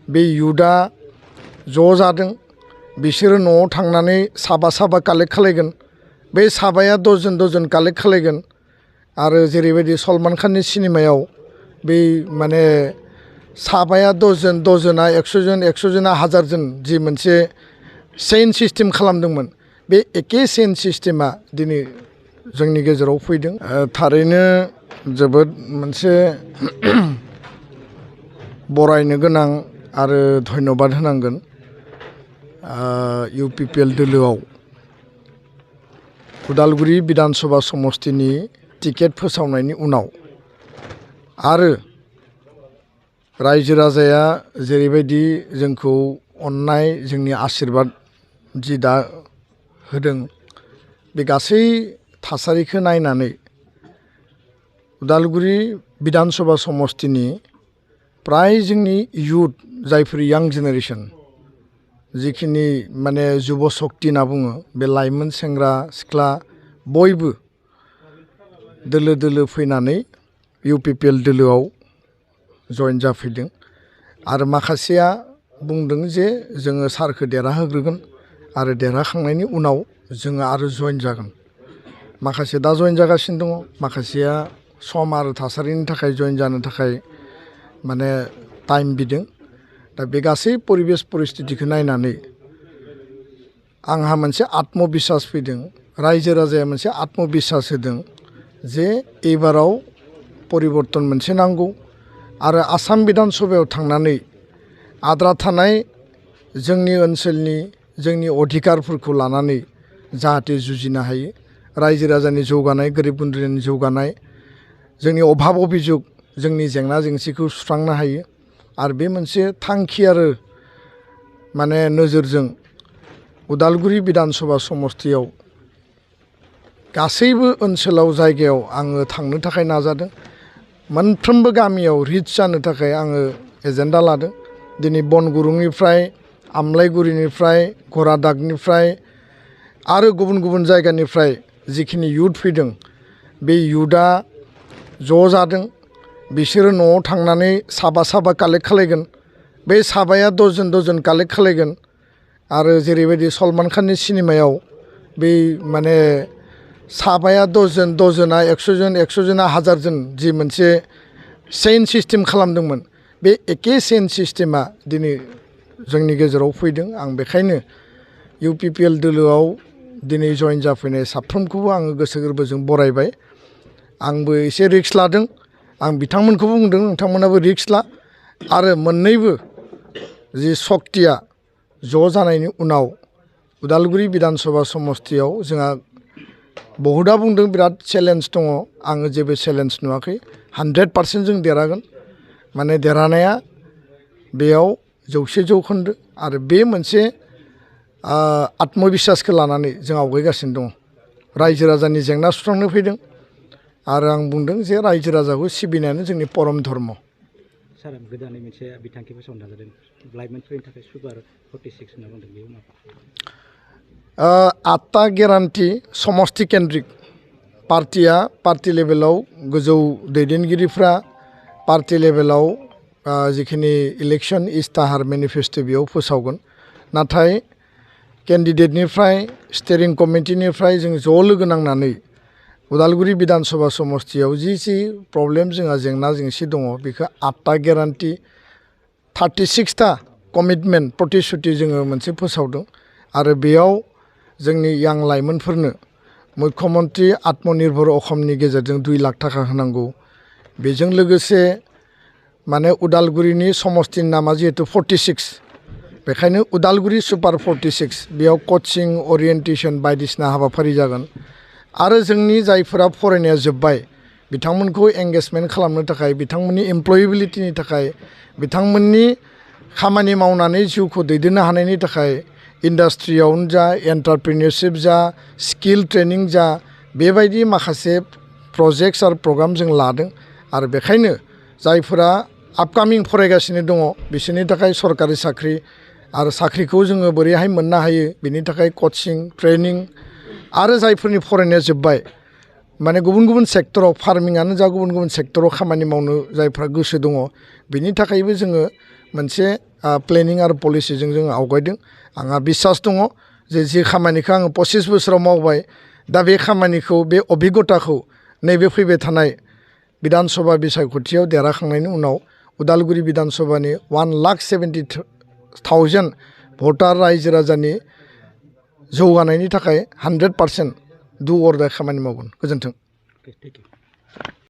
बे युथआ ज' जादों बिसोरो न'आव थांनानै साबा कालेक्ट खालायगोन बे साबाया दजन कालेक्ट खालायगोन आरो जेरैबायदि सलमान खाननि सिनेमायाव बे माने साबाया दजना 100 जना 1000 जन जि मोनसे चेन सिस्टेम खालामदोंमोन बे एखे चेन सिस्टेमा दिनै जोंनि गेजेराव फैदों थारैनो जोबोद मोनसे बरायनो गोनां आरो धन्यबाद होनांगोन इउपिपिएल दोलोआव उदालगुरि विधानसभा समष्टिनि टिकेट फोसावनायनि उनाव आरो रायजो राजाया जेरैबायदि जोंखौ अननाय जोंनि आशीर्बाद जि दा होदों बे गासै थासारिखौ नायनानै उदालगुरि विधानसभा समष्टिनि प्राय जोंनि युथ जायफोर यां जेनेरेशन जिखिनि माने जुब शक्ति होनना बुङो बे लाइमोन सेंग्रा सिख्ला बयबो दोलो दोलो फैनानै इउपिपिएल दोलोआव जइन जाफैदों आरो माखासेया बुंदों जे जोङो सारखौ देरहाहोग्रोगोन आरो देरहाखांनायनि उनाव जोङो आरो जइन जागोन माखासे दा जइन जागासिनो दङ माखासेया सम आरो थासारिनि थाखाय जइन जानो थाखाय माने टाइम बिदों दा बे गासै परिबेस परिस्थितिखौ नायनानै आंहा मोनसे आत्मबिसास फैदों रायजो राजाया मोनसे आत्मबिसास होदों जे एबाराव परिबर्तन मोनसे नांगौ आरो आसाम विधानसभायाव थांनानै आद्रा थानाय जोंनि ओनसोलनि जोंनि अधिकारफोरखौ लानानै जाहाथे जुजिनो हायो रायजो राजानि जौगानाय गोरिब गुन्द्रानि जौगानाय जोंनि अभाब अभियोग जोंनि जेंना जेंसिखौ सुस्रांनो हायो आरो बे मोनसे थांखि आरो माने नोजोरजों उदालगुरि विधानसभा समष्टियाव गासैबो ओनसोलाव जायगायाव आङो थांनो थाखाय नाजादों मोनफ्रोमबो गामियाव रिच जानो थाखाय आङो एजेन्डा लादों दिनै बनगुरुंनिफ्राय आमलाइगुरिनिफ्राय घरादागनिफ्राय आरो गुबुन गुबुन जायगानिफ्राय जिखिनि युथ फैदों बे युथआ ज' जादों बिसोरो न'आव थांनानै साबा कालेक्ट खालायगोन बे साबाया दजन कालेक्ट खालायगोन आरो जेरैबायदि सलमान खाननि सिनेमायाव बे माने साबाया दजना 100 जना 1000 जन जि मोनसे चेन सिस्टेम खालामदोंमोन बे एखे चेन सिस्टेमा दिनै जोंनि गेजेराव फैदों आं बेखायनो इउपिपिएल दोलोआव दिनै जइन जाफैनाय साफ्रोमखौबो आङो गोसो गोरबोजों बरायबाय आंबो एसे रिक्स लादों आं बिथांमोनखौबो बुंदों नोंथांमोनाबो रिक्स ला आरो मोननैबो जि सक्तिया ज' जानायनि उनाव उदालगुरि विधानसभा समष्टियाव जोंहा बहुदा बुंदों बिराद चेलेन्ज दङ आङो जेबो चेलेन्ज नुवाखै 100% जों देरहागोन माने देरहानाया बेयाव 100% आरो बे मोनसे आत्मबिसासखौ लानानै जों आवगायगासिनो दङ रायजो राजानि जेंना सुस्रांनो फैदों आरो आं बुंदों जे रायजो राजाखौ सिबिनायानो जोंनि परम धर्म सार गोदानै मोनसे बिथांखि फोसावनो नाजादों लाइमोनफोरनि थाखाय सुपार 46 होनना बुंदों बेयाव मा 8टा गेरान्टि समष्टि केन्द्रिक पार्टिया पार्टि लेभेलाव गोजौ दैदेनगिरिफ्रा पार्टि लेभेलाव जिखिनि इलेक्सन इस्ताहार मेनिफेस्टो बेयाव फोसावगोन नाथाय केन्डिडेटनिफ्राय स्टेरिं कमिटिनिफ्राय जों ज' लोगो नांनानै उदालगुरि विधानसभा समष्टियाव जि प्रब्लेम जोंहा जेंना जेंसि दङ बेखौ 8टा गेरान्टि 36टा कमिटमेन्ट प्रतिश्रुति जोङो मोनसे फोसावदों आरो बेयाव जोंनि यां लाइमोनफोरनो मुख्यमन्त्रि आत्मनिर्भर अসমनि गेजेरजों 2 लाख थाखा होनांगौ बेजों लोगोसे माने उदालगुरिनि समष्टिनि नामा जिहेतु 46 बेखायनो उदालगुरि सुपार 46 बेयाव कचिं ओरिएन्टेसन बायदिसिना हाबाफारि जागोन आरो जोंनि जायफोरा फरायनाया जोब्बाय बिथांमोनखौ एंगेजमेन्ट खालामनो थाखाय बिथांमोननि एमप्लयेबिलिटिनि थाखाय बिथांमोननि खामानि मावनानै जिउखौ दैदेननो हानायनि थाखाय इन्डास्ट्रियावनो जा एन्टारप्रिनियरशिप जा स्किल ट्रेनिं जा बेबायदि माखासे प्रजेक्ट्स आरो प्रग्राम जों लादों आरो बेखायनो जायफोरा आपकामिं फरायगासिनो दङ बिसोरनि थाखाय सरकारि साख्रि आरो साख्रिखौ जोङो बोरैहाय मोननो हायो बिनि थाखाय कचिं ट्रेनिं आरो जायफोरनि फरायनाया जोब्बाय माने गुबुन गुबुन सेक्टराव फार्मिंआनो जा गुबुन गुबुन सेक्टराव खामानि मावनो जायफ्रा गोसो दङ बिनि थाखायबो जोङो मोनसे प्लेनिं आरो पलिसिजों जों आवगायदों आंहा बिसास दङ जे खामानिखौ आङो 25 बोसोराव मावबाय दा बे खामानिखौ बे अभिगताखौ नैबे फैबाय थानाय बिधान सभा बिसायख'थियाव देरहाखांनायनि उनाव उदालगुरि बिधान सभानि 1,70,000 भटार रायजो राजानि जौगानायनि थाखाय 100% दु अर दाय खामानि मावगोन। गोजोन्थों। Thank you.